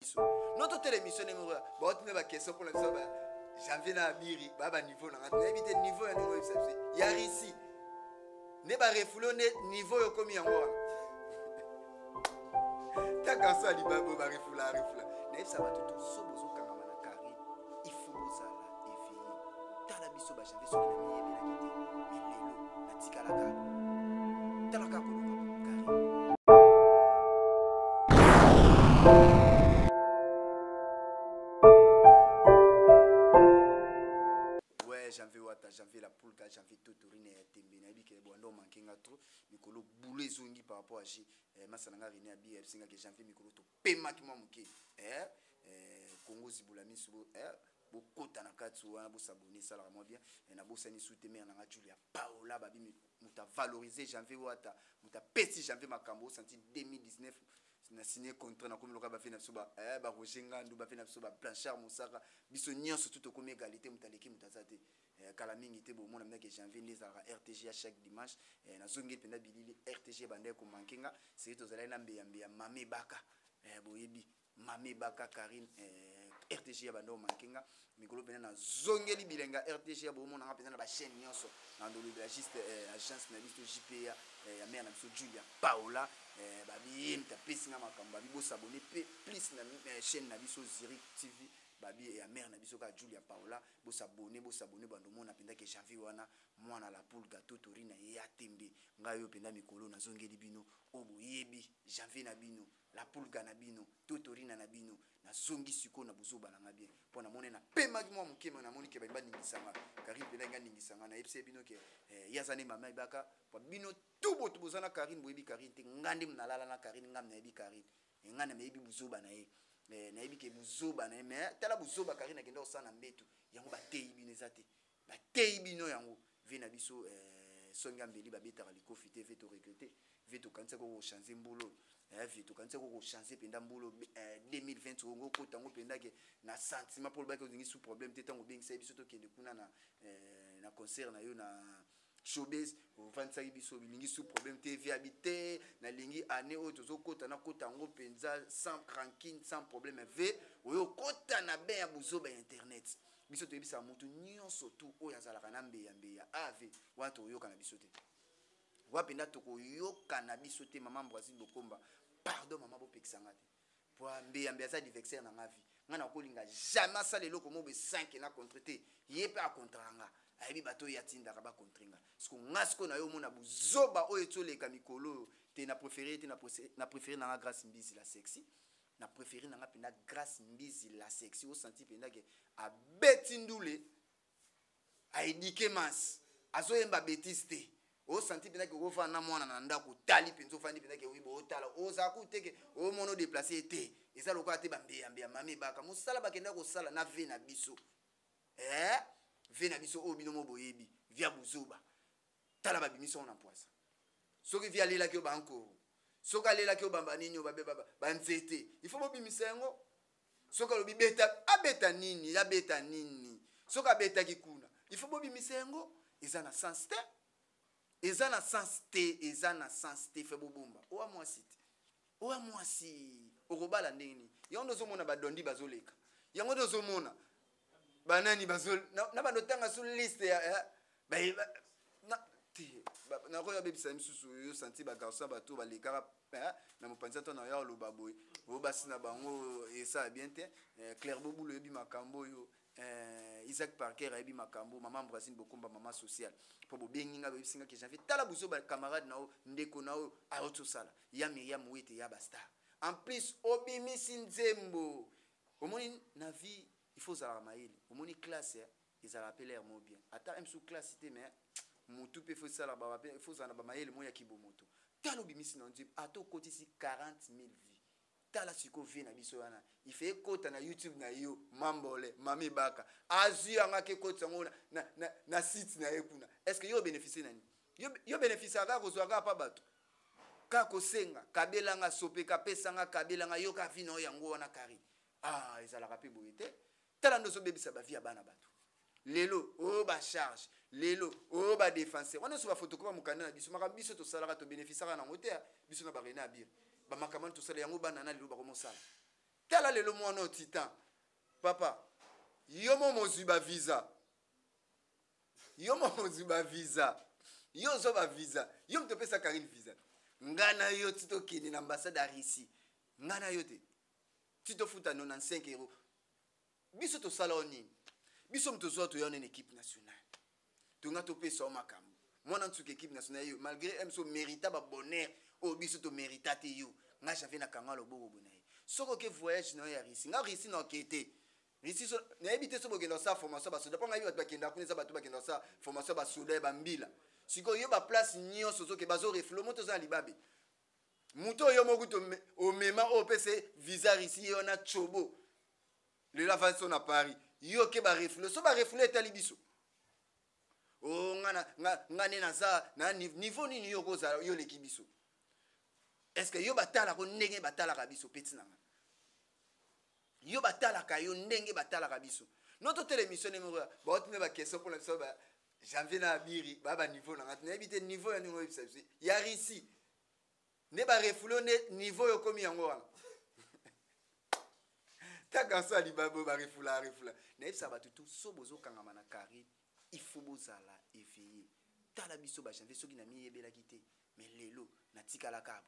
Biso no totala émission ndenge oyo baotina baquestion mpona biso ba janvier na abiri baa baniveau na ngai nayebi te niveau ya ndenge oyebisa biso ya russie nde barefule nde niveau oyo okomi yango wana ta garçon ya libabo barefula arefula. Nayebisa bato to so bozokangama na carré, il faut bozala éveillé. Tala biso bajanvier, soki na miyebelaki te, mais lelo natikalaka tala kaka kolonga carré. Ouais, janvier wata, janvier la pulga, janvier totorine ya tembe. Nayebi ke bwanda omanke nga trop mikolo, boulot ezongi par rapport à G. Masa na nga René abi ayebisi ke janvier mikolo topemaki mwa moke. Congo zibula misu bokota na kati wana, bosabone, esalaka mwa bien. Nabosani su te mare na nga Julia Paola, babi moto avalorize janvier wata, moto apesi janvier makambo. Osanti 2019 na signé contrat, nakomi loka bafe na biso ba Roger Ngandu, bafe na biso ba Blanchard Mosaka, biso nyonso tu tokomi égalité, moto aleki moto aza te. Kala mingi te bomona ndenge janvier nde ezalaka RTG ya chaque dimanche. Nazongeli mpenza bilili RTG ebandaki komanke nga, seki tozalaki na mbeyambeya mame ebaka. Boyebi mame ebaka Karine. RTG ya banda omanke nga mikolo mpenza, nazongeli bilenga RTG ya bomona nga mpenza na bachaîne nyonso na ndolobela juste agence na biso JPA, ya mare na biso Julia Paola. Babi ye moto apesi nga makambo, babi bosabone mpe plus na chaîne na biso Zurich TV, babi ya mare na biso kaka Julia Paola. Bosabone, bosabone, bando omona mpenza ke janvier wana mwana la poule gâteau torina ye ya tembe. Ngai oyo mpenza mikolo nazongeli bino oyo boyebi janvier na bino, la pulga na bino, totorina na bino. Nazongi sikoyo na bozoba na nga bien mpo namoni napemaki mwa moke, ma namoni ke balingi baningisanga Karine mpenza, ngai aningisanga. Nayebisa bino ke ye aza nde mama ebaka po bino tu boto boza na Karine, boyebi Karine te. Nga nde nalala na Karine, nga nayebi Karine, ngai nayebi buzoba na ye. Nayebi ke buzoba na ye, mais tala buzoba Karine akenda kosala na mbeto yango. Bateyi bino eza te, bateyi bino yango. Ve na biso songi ya mbeli babetaka likofi te. Ve toregrete, ve tokanisaki kokochange mbula oyo. Ve tokanisaki kokochange mpenza mbula 2020 ongo okota yango mpenza ke na sentiment mpo olobaki olingi su problème te. Ntango obengisa biso tokende kuna na concert na yo na showbase, ovandisaki biso, bilingi su problème te. Ve abi te, nalingi année oyo tozokota, nakota yango mpenza sans rancune, sans problème. Ve oyo okota na bain ya buzoba ya internet, biso toyebisaka motu nyonso tu oyo azalaka na mbeya mbeya ave wana, tokoyoka na biso te. Wa mpenza tokoyoka na biso te. Mama Ambroisine Bokomba, pardon mama, bopekisanga te po mbeya mbeya aza adversaire na nga vie. Nga nakolinga jamais asala eloko moko boye 5 na contre te. Ye mpe akontraka nga, ayebi bato oyo atindaka bakontre nga. Siko nga sikoyo na yo omona buzoba oyo etoleka mikolo oyo te. Na préféré te, na préféré nanga Grâce Mbizi la sexy, na préféré nanga mpenza Grâce Mbizi la sexy. Osanti mpenza ke abeti ndule, aedike masi, azoyemba betise te. Osanti mpenza ke okofanda na mwana na ndako, otali mpenza, ofandi mpenza ke oyiba, otala, ozala ku te ke omona odeplace ye te. Eza lokola te bambeyambeya mama ebaka mosala bakenda kosala na ve na biso, ve na biso oyo bino mo boyebi via buzoba. Tala babimisi yango na mpwasa. Soki vi alelaki yo bankoro, soki alelaki yo bamba nini oyo banzete, il faut bobimisa yango. Soki alobi beta, abeta nini, abeta nini, soki abetaki kuna, il faut bobimisa yango. Eza na sens te, eza na sens te, eza na sens te. Fe bobomba owa mwasi te, owa mwasi okobala ndenge nini? Yango nde ozomona badondi bazoleka, yango nde ozomona banani bazo na bando tanga su liste ya te. Nakoya bebisa misusu yo santi bagarçon, bato balekaka na mopanzi ato na yo aloba boye oyo basi na bango esala bien te. Claire Bobulu oyebi makambo oyo, Isaac Parker ayebi makambo, mama Ambroisine Bokomba, mama sociale, mpo bobengi nga, boyebisi nga ke janvier tala buzo bacamarade na yo, ndeko na oyo aoti osala ya Miriam Wete ya bastar. En plus obimisi nzembo. Omoni na vie il faut ozalaka mayele. Omoni classe ezalaka mpe l'air mo bien, ata msu classe te, mais motu mpe fo esala mpe fo ozala na bamayele mo ya kibomoto. Tala obimisi na nzembo, ata okotisi 40 000 vues. Tala sikoyo vie na biso wana ife ekota na YouTube na yo mambole mami baka azwi yango, ake ekotisa yango na site na ye kuna. Est ce que yo obénéficie nani? Yo bénéficiaka kaka kozwa kaka pa bato, kaka kosenga kabelanga sopeka pesanga kabelanga yoka vi na oyo yango wana kari. Ah, ezalaka mpe boye te. Tala nde ozobebisa bavie ya bana bato lelo oyo, bacharge lelo oyo, badéfenseur wana nyonso, bafotokopa mokanda na biso. Makambo biso tosalaka, tobénéficiaka nango te. Biso na barene abire bamakambo wana tosala yango, bana na lelo bakomosala. Tala lelo mwana oyo titan. Papa, yo mo mozwi ba visa. Yo mo mozwi ba visa. Yo ozwa ba visa. Yo moto opesa Karine visa. Nga na yo ti tokende na ambassade ya Russie. Nga na yo te. Ti tofuta 95 euros. Biso tosala yo nini? Biso moto ozwa toya na équipe nationale. Tonga topesa yo makambo. Mwana nsuka équipe nationale yo malgré mso mérita ba bonheur oyo biso to mérita te yo. Nga j'avais na kanga loboko boye na ye. Soki oke voyage na yo ya Russie, nga Russie na oke te. Russie so nayebi te so bokenda kosala formation ya basoda mpo ngai bato bakenda kuna eza bato bakenda kosala formation ya basoda ya bambila. Sikoyo yo ba place nyonso ozoke bazo refouler moto oza na libabe. Moto oyo moko kutu omema oyo opesa visa Russie ye wana tchobo. Lelo avandi so na Paris. Yo ke ba refouler, so ba refouler etali biso. Oh nga na nga nga ne naza na niveau nini yo kozala yo leki biso. Est-ce que yo batalaka ndenge batalaka biso petit na nga? Yo batalaka yo ndenge batalaka biso. Notre télémission numéro ba otine ba question pour la biso ba janvier na abiri ba ba niveau na nga. Nayebi te niveau ya ndenge oyebisa biso. Ya Russie. Nde ba refouler nde niveau yo komi yango wana. Ta garçon ya libabe ba refoula refoula. Nayebisa bato tout so bozokangama na Karine, il faut bozala éveillé. Tala biso ba janvier soki na miyebelaki te, mais lelo natikalaka abo.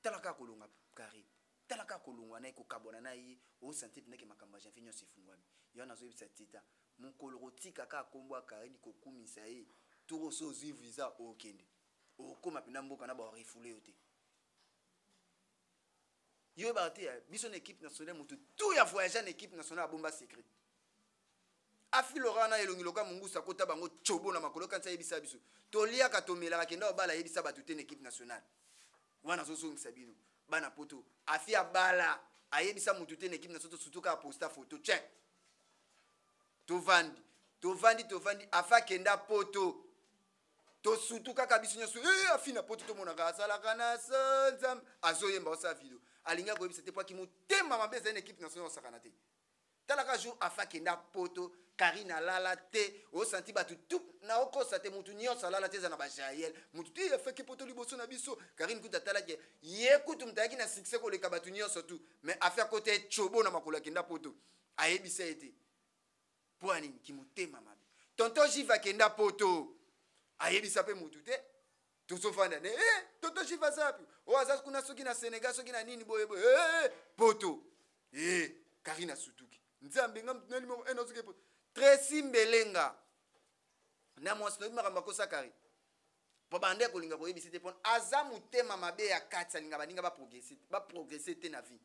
Tala kaka kolonga Karine. Tala kaka kolongwa na ye kokabwana na ye, osanti mpenza ke makambo ya janvier nyonso efungwami. Yo wana nazoyebisa Tita, mokolo kotika kaka kombo ya Karine kokumisa ye, toko so ozwi visa okende. Okoma mpenza mboka na ba refoulé yo te. Yo ba te biso na équipe nationale mutu tout ya voyager na équipe nationale abomba secret. Afi Laurent na elongi loka mungusa kota bango chobo na makolo kanisa yebisa biso. Toliaka tomelaka kenda obala yebisa batu te na équipe nationale. Wana zozongisa bino bana poto. Afi abala ayebisa mutu te na équipe nationale surtout ka posta photo. Tiens. Tovandi, tovandi, tovandi afa kenda poto. Tosutu kaka biso nyonso, afina poto tomonaka asalaka na nzambe azoyemba osala video alingi akoyebisa te po aki motema mabe ezali na équipe nationale osakana te. Talaka jour afa kenda poto Karine alala te osanti bato tout na okosa te mutu nyonso alala te eza na ba Jael mutu te afaki poto liboso na biso Karine kutu atalaki ye kutu mutu ayaki na succès koleka bato nyonso tout mais afa kota echobo na makolo akenda poto ayebisa ye te po ya nini kimotema mabe. Tonton Jive akenda poto ayebisa pe mutu te tozofanda ne tonton Jive aza wapi oyo aza kuna soki na Sénégal soki na nini boye boye poto Karine asutuki nzambe nga mutu nali moko nazoki poto Tracy Mbelenga na mwasi noyebi makambo akosa Karine po bande kolinga koyebisa te pona aza motema mabe ya kati alinga baninga ba progresser ba progresser te na vie.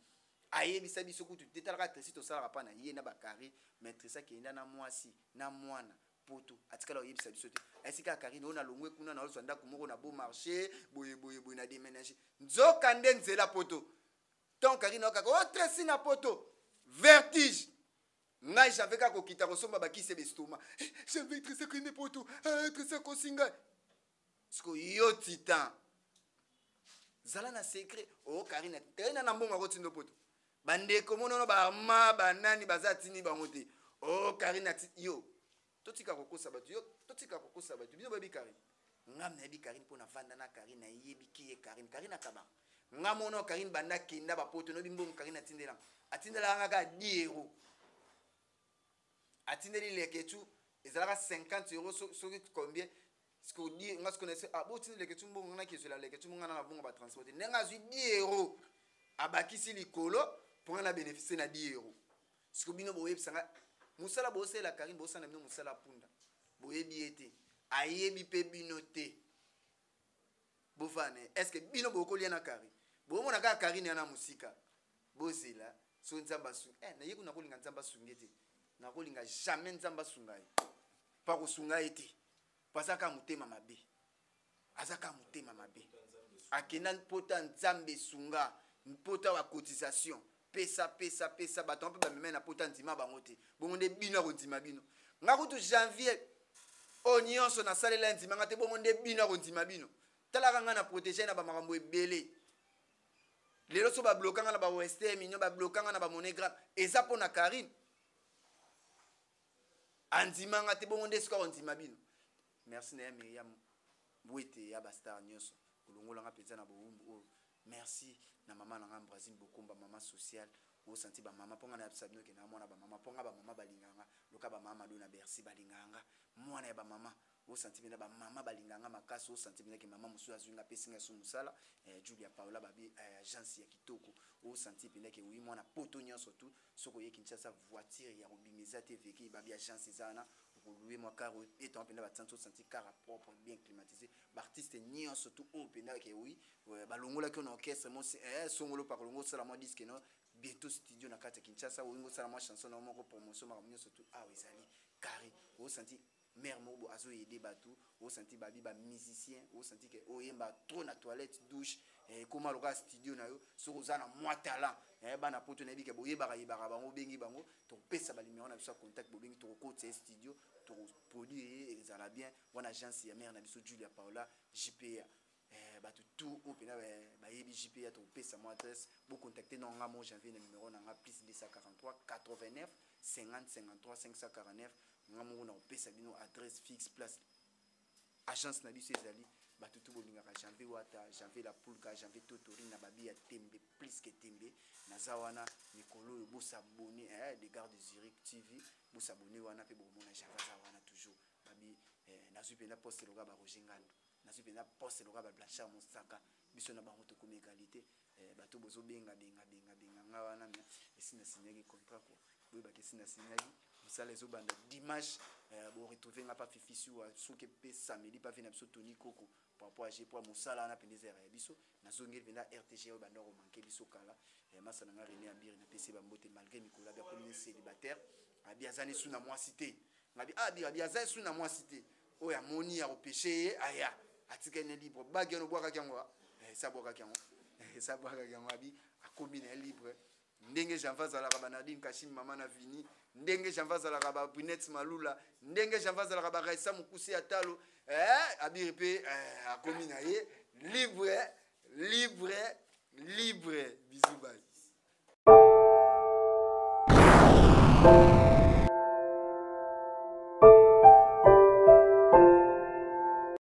Ayebisa biso kutu te talaka Tracy tosalaka pa na ye na bakari mais Tracy akenda na mwasi na mwana poto atikala koyebisa biso te. Ayesi kaka Karine oyo na longwe kuna na ozwa ndako moko na beau marché boye boye boye na déménager nzoka nde nzela poto tant Karine okaka o Tracy na poto vertige ngai j'avais kaka kokita kosomba bakisi ya bestoma. J'avais Tracy akende poto, Tracy akosi ngai siko yo titan zala na secret o Karine Karine na mbongo akotindo poto bandeko monono ba ma banani baza tini bango te o Karine yo totika kokosa bato yo totika kokosa bato bino bayebi Karine ngam nayebi Karine mpo na vanda na Karine nayebi ki ye Karine Karine akabaka nga mono Karine banda kenda ba poto nobi mbongo Karine atindela atindela nga ka 10 euros atindeli leketu ezalaka 50 euros soki combien siko di nga siko na ah bo tindeli leketu mbongo nga kezela leketu mbongo na bongo ba transport ndenge azwi 10 euros abakisi likolo mpo nga na bénéficier na 10 euros siko bino boyebisa nga musala bosela Karine bosala bino musala punda boyebi ye te ayebi pe bino te bofane est-ce que bino bokolia na Karine bomona kaka Karine yana musika bozela so nzambe asunga naye kuna kolinga nzambe asunge te nakolinga jamais nzambe asunga ye pa kosunga ye te azaka motema mabe azaka motema mabe akenda pota nzambe sunga pota wa cotisation pesa pesa pesa bato mpe bamema na pota ndima bango te bongo nde bino akondima bino nga kutu janvier oyo nyonso nasalela ndima nga te bongo nde bino akondima bino talaka nga na protéger na ba makambo ebele lelo so bablokanga na ba Western Union bablokanga na ba MoneyGram eza mpo na Karine andima nga te bongo nde sikoyo akondima bino merci na ya Myriam Bwete ya ba star nyonso kolongola nga mpenza na bowumbu oyo merci na mama na nga Brazil Bokomba mama sociale. Osanti bamama mpo nga nayebisa bino ke na mwana bamama, mpo nga bamama balingaka nga loka bamama Mado na Bercy balingaka nga, mwana ya bamama. Osanti mpenza bamama balingaka nga makasi. Osanti mpenza ke mama mosusu azwi nga, apesi nga so mosala, Julia Paola babi, agence ya kitoko. Osanti mpenza ke oyi mwana poto nyonso tu. Soki oye Kinshasa, voiture ya kobima eza te, veki babi agence eza wana, okolue mwa car oyo etango mpenza batianti. Osanti car propre, bien climatisé. Baartiste nyonso tu oyo mpenza ke oyi balongolaki yo na orchestre mosi, songolo pakolongo, osala mwa disque no bientôt studio na kati ya Kinshasa, olingi osala mwa chanson na yo moko, promotion, makambo nyonso tu awa ezali carré. Osanti mare moko bo azoyede bato. Osanti babi bamusicien. Osanti ke oyemba trop na toilette, douche ekóma lokola studio na yo. Soki oza na mwa talent, bana poto nayebi ke boyebaka yebaka bango, obengi bango, tokopesa banimero na biso ya contact, bobengi, tokokotisa ye studio, tokoproduire ye, ezala bien. Wana agence ya mare na biso Julia Paola JPA. Bato tout oyo mpena bayebi JPA, tokopesa mwa adresse, bocontacte na nga mo Janvier na numero na nga +243 89 50 53 549. Nga moko na kopesa bino adresse fixe, place agence na biso ezali. Bato tu bolingaka Janvier Wata, Janvier La Pulga, Janvier Totori na babi ya tembe plus que tembe, naza wana mikolo oyo. Bosabone de Gare de Zurich TV, bosabone wana mpe bokomona Janvier aza wana toujours. Babi nazwi mpenza poste lokola ba Roger Ngando, nazwi mpenza poste lokola ba Blanchard Mosaka, biso na bango tokomi égalité. Bato bozobenga benga benga benga nga wana, me esi nasignaki contrat quoi. Boyebaki esi nasignaki mosala ezobanda dimanche. Boretrouve nga pa Fifi Suwa, soki mpe samedi pa vi na biso Tony Koko par rapport à po mosala wana mpenza ezalaka ya biso. Nazongeli mpenza RTG oyo banda komanke biso kala. Masa na nga René Abiri, napesi bambote malgré mikolo abi akomi célibataire. Abi aza ne su na mwasi te. Ngabi abi abi aza su na mwasi te. Oyo amoni ya kopeshe ye, aya atikali ne libre. Bagi wana obwakaki yango, esa abwakaki yango, esa abwakaki yango. Abi akomi na ye libre. Ndenge Janvier azalaka, banadine Kashim, mama na Vini, ndenge Janvier azalaka, babrinette Malula, ndenge Janvier azalaka, baraisa mokuse ya talo, abiri mpe akomi na ye libre, libre, libre. Bisous, bye.